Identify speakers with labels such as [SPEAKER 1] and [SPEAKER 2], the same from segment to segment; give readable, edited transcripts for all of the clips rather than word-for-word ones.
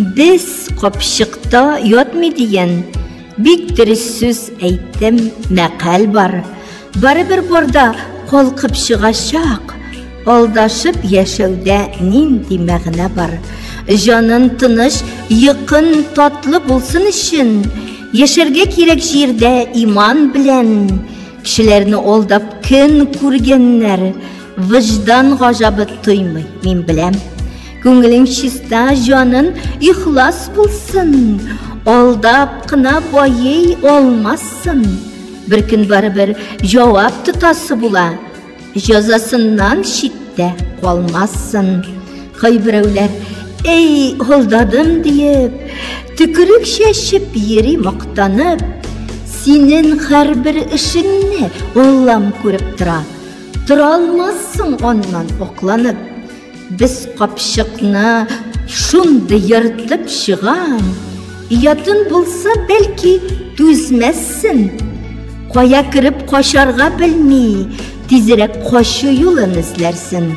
[SPEAKER 1] Без капчыкта ятмый дигән бик дөрес сүз әйттем, мәкаль бар. Барыбер барда калкып чыгачак. Алдашып яшәүдә нинди мәгънә бар? Җанын тыныч, йокын татлы булсын өчен, яшәргә кирәк җирдә иман белән. Кешеләрне алдап көн күргәннәр, выҗдан гажабы тоймый, мин беләм. Күңелең чиста, җанын ихлас булсын, алдап кына байый алмассың. Бер көн барыбер җавап тотасы була. Җәзасыннан читтә калмассың. Кайберәүләр, эй, алдадым диеп, төкерек чәчеп йөри мактанып. Синең һәрбер эшеңне Аллам күреп тора. Тора алмассың аннан акланып. Без капчыкны шундый ертып чыгам. Оятын булса, бәлки, түзмәссен. Кая кереп качарга белми, тизрәк качу юлын эзләрсен.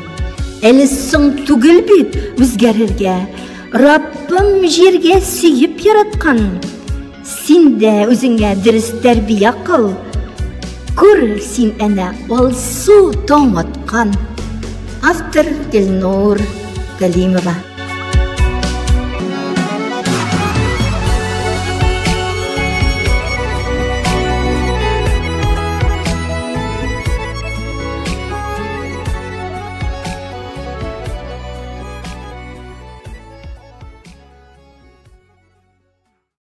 [SPEAKER 1] Әле соң түгел бит үзгәрергә. Раббым җиргә сөеп яраткан. Син дә үзеңә дөрес тәрбия кыл. Күр син әнә алсу таң аткан. Автор Гөлнур Галимова.